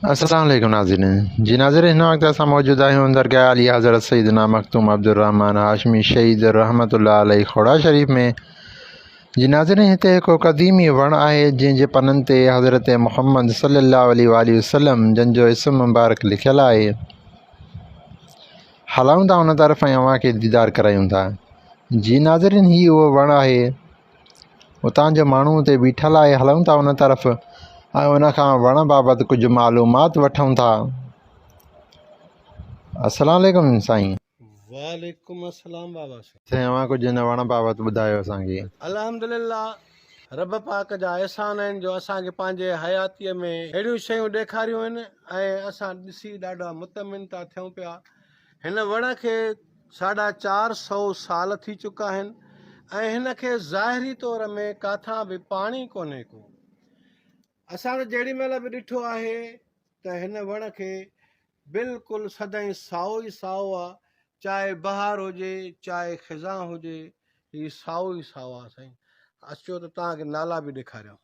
السلام عليڪم ناظرين جي ناظرين هن وقت اسان موجود آهيون درگاهه علي حضرت سيدنا مخدوم عبدالرحمان هاشمي شهيد رحمت الله عليه کوڙا شريف ۾ جي ناظرين هتي هڪ قديمي وڻ آهي جنهن جي پنن تي حضرت محمد صلي الله عليه وآله وسلم جن جو اسم مبارڪ لکيل آهي هلون ٿا ان طرف ۽ اوهان کي ديدار ڪرايون ٿا جي ناظرين هي اهو وڻ آهي اتان جو ماڻهو اتي بيٺل آهي هلون ٿا ان طرف ۽ ان کان وڻ بابت ڪجهه معلومات وٺون ٿا السلام عليڪم سائين. وعليڪم السلام بابا سائين. سائين اوهان ڪجهه هن وڻ بابت ٻڌايو اسان کي. الحمدلله رب پاڪ جا احسان آهن جو اسان کي پنهنجي حياتيء ۾ اهڙيون شيون ڏيکاريون آهن ۽ اسان ڏسي ڏاڍا مطمئن ٿا ٿيون پيا هن وڻ کي ساڍا چار سئو سال ٿي چڪا آهن ۽ هن کي ظاهري طور ۾ ڪاٿان به پاڻي ڪونهي ڪو. اسان ته جهڙي مهل به ڏٺو آهي ته هن وڻ کي بلڪل سدائين سائو ئي سائو آ، چاهي بهار هجي چاهي خزان هجي هي سائو ئي سائو آ سائين. اچو ته توهان کي نالا به ڏيکاريان.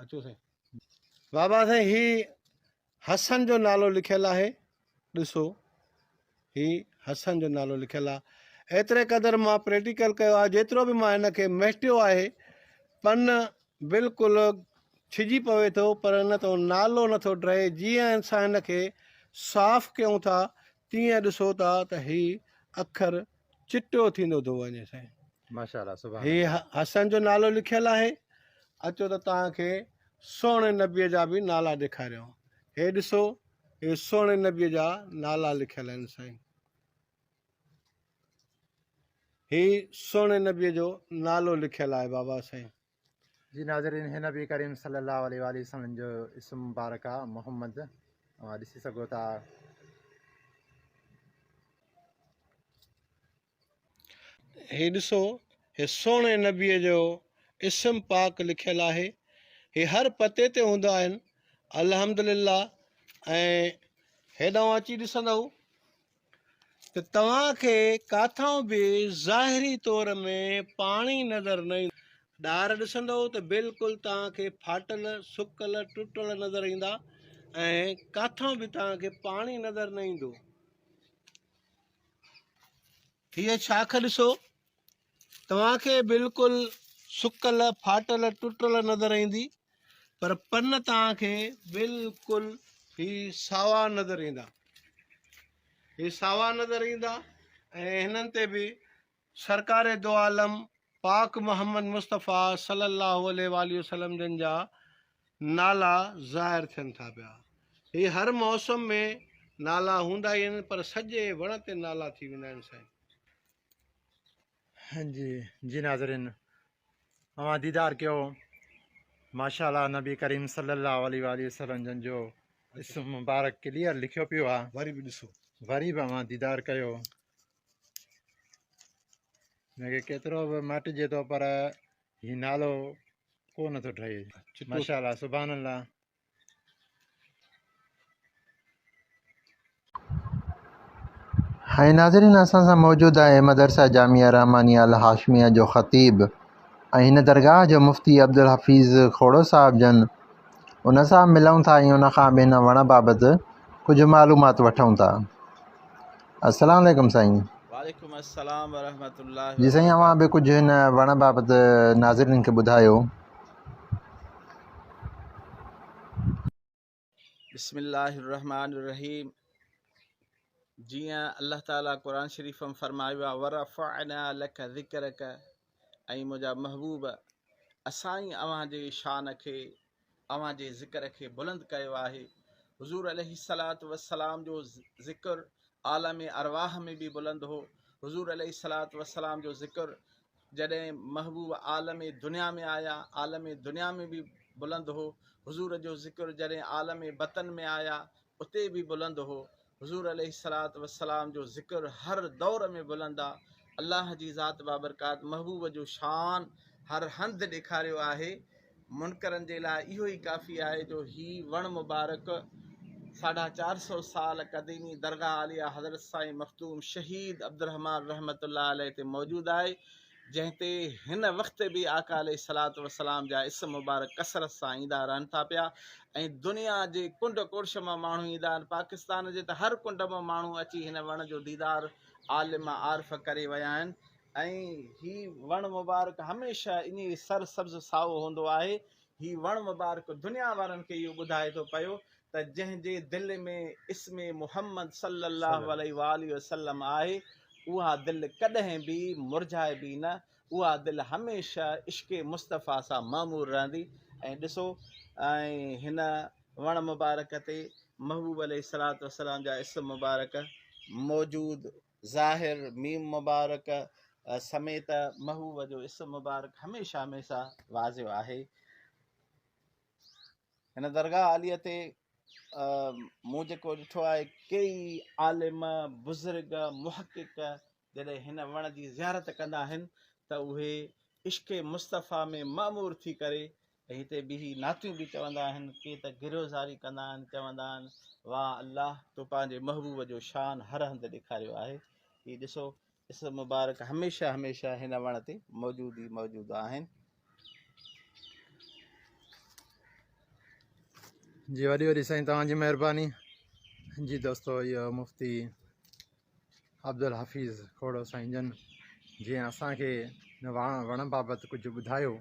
اچو سائين بابا سائين هي حسن جو نالو لکيل آهي ڏسو هي حسن جو نالو لکيل آهي ايتري قدر مان پريڪٽيڪل ڪيو آهي جيترو به مان هن کي مهٽيو آهي پن بلڪل ڇڄي پوي ٿو پر ان تو نالو نٿو ڊهي جيئن اسان هن کي صاف ڪيون ٿا تيئن ڏسو ٿا ته هي اکر چٽو ٿيندو ٿو وڃي سائين. ماشاءالله سبحان هي الله. حسن جو نالو لکيل آهي. اچو ته توهان کي سهڻي نبي جا به نالا ڏيکاريان. هي ڏسو هي سهڻي نبي جا نالا لکيل آهن سائين. هي سهڻي نبي جو نالو لکيل آهي بابا سائين. جي ناظرين هي نبي ڪريم صلي الله عليه واٰله وسلم جو اسم مبارڪ آ محمد اوهان ڏسي سگهو ٿا. هي ڏسو هي سهڻي نبي جو اسم پاڪ لکيل آهي هي هر پتي تي هوندا آهن الحمدلله ۽ هيڏانهن اچي ڏسندؤ ته توهان کي ڪاٿائون به ظاهري طور ۾ پاڻي نظر نه ايندو. ڏار ڏسندؤ ته بلڪل توهان کي ڦاٽل، سڪل، ٽٽل نظر ايندا ۽ ڪاٿائون به توهان کي پاڻي نظر نه ايندو. هيء شاخ ڏسو، توهان کي بلڪل سڪل، ڦاٽل، ٽٽل نظر ايندي، پر پن توهان کي بلڪل هي ساوا نظر ايندا. هي ساوا نظر ايندا ۽ هنن تي به سرڪار دو عالم پاڪ محمد مصطفيٰ صلي الله عليه واٰله وسلم جن جا نالا ظاهر ٿين ٿا پيا. هي هر موسم ۾ نالا هوندا ئي آهن پر سڄي وڻ تي نالا ٿي ويندا آهن سائين. جي جي ناظرين اوهان ديدار ڪيو ماشاءالله نبي ڪريم صلي الله عليه واٰله وسلم جن جو اسم مبارڪ ڪليئر لکيو پيو آ وري به ڏسو وري به اوهان ديدار ڪيو هن کي ڪيترو به مٽجي ٿو پر هي نالو ڪو نه ٿو ٺهي ماشاءالله سبحان الله هاڻي ناظرين اسان سان موجود آهي مدرسه جامعه رحمانيه الهاشميه جو خطيب ۽ هن درگاهه جو مفتي عبدالحفيظ کوڙو صاحب جن ان سان ملون ٿا ۽ ان کان به هن وڻ بابت ڪجهه معلومات وٺون ٿا السلام عليڪم سائين. وعليڪم السلام ورحمة الله جي سائين اوهان وبرڪاته. به ڪجهه هن وڻ بابت ناظرين کي ٻڌايو. بسم الله الرحمن الرحيم جيئن الله تعالي قرآن شريف ۾ فرمايو آهي ورفعنا لك ذڪرك ۽ منهنجا محبوب اسان ئي اوهان جي شان کي اوهان جي ذڪر کي بلند ڪيو آهي حضور عليه الصلوة والسلام جو ذڪر عالم ارواح ۾ به بلند هو حضور عليه الصلوة والسلام جو ذڪر جڏهن محبوب عالم دنيا ۾ آيا، عالم دنيا ۾ به بلند هو. حضور جو ذڪر جڏهن عالم بطن ۾ آيا، اتي به بلند هو. حضور عليه الصلوة والسلام جو ذڪر هر دور ۾ بلند آ. الله جي ذات بابرڪات محبوب جو شان هر هنڌ ڏيکاريو آهي. منڪرن جي لاء اهو ئي ڪافي آهي جو هي وڻ مبارڪ ساڍا چار سئو سال قديمي درگاهه عاليه حضرت سائين مخدوم شهيد عبدالرحمان رحمة الله عليه تي موجود آهي. جنهن تي هن وقت به آقا عليه الصلوة والسلام جا اسم مبارڪ ڪثرت سان ايندا رهن ٿا پيا ۽ دنيا جي ڪنڊ ڪڙڇ مان ماڻهو ايندا آهن پاڪستان جي ته هر ڪنڊ مان ماڻهو اچي هن وڻ جو ديدار عالم عارف ڪري ويا آهن ۽ هي وڻ مبارڪ هميشه ائين سر سبز سائو هوندو آهي هي وڻ مبارڪ دنيا وارن کي اهو ٻڌائي ٿو پيو ته جنهن جي دل ۾ اسم محمد صلي الله عليه واٰله وسلم آهي اها دل ڪڏهن به مرجهائبي نه، اها دل هميشه عشق مصطفيٰ سان معمور رهندي ۽ ڏسو ۽ هن وڻ مبارڪ تي محبوب عليه الصلوة والسلام جا اسم مبارڪ موجود ظاهر ميم مبارڪ سميت محبوب جو اسم مبارڪ هميشه هميشه واضح آهي. هن درگاهه عاليه تي مون جيڪو ڏٺو آهي ڪيئي عالم بزرگ محقق جڏهن هن وڻ جي زيارت ڪندا آهن ته اهي عشق مصطفيٰ ۾ معمور ٿي ڪري ۽ هتي بيهي نعتيون به چوندا آهن، ڪي ته گريوزاري ڪندا آهن، چوندا آهن، واه الله! تو پنهنجي محبوب جو شان هر هنڌ ڏيکاريو آهي. هي ڏسو، اسم مبارڪ هميشه هميشه هن وڻ تي موجود ئي موجود آهن. جي وڏي وڏي سائين توهان جي مهرباني. جي دوستو اهو مفتي عبدالحفيظ کوڙو سائين جن جنهن اسان کي وڻ بابت ڪجهه ٻڌايو.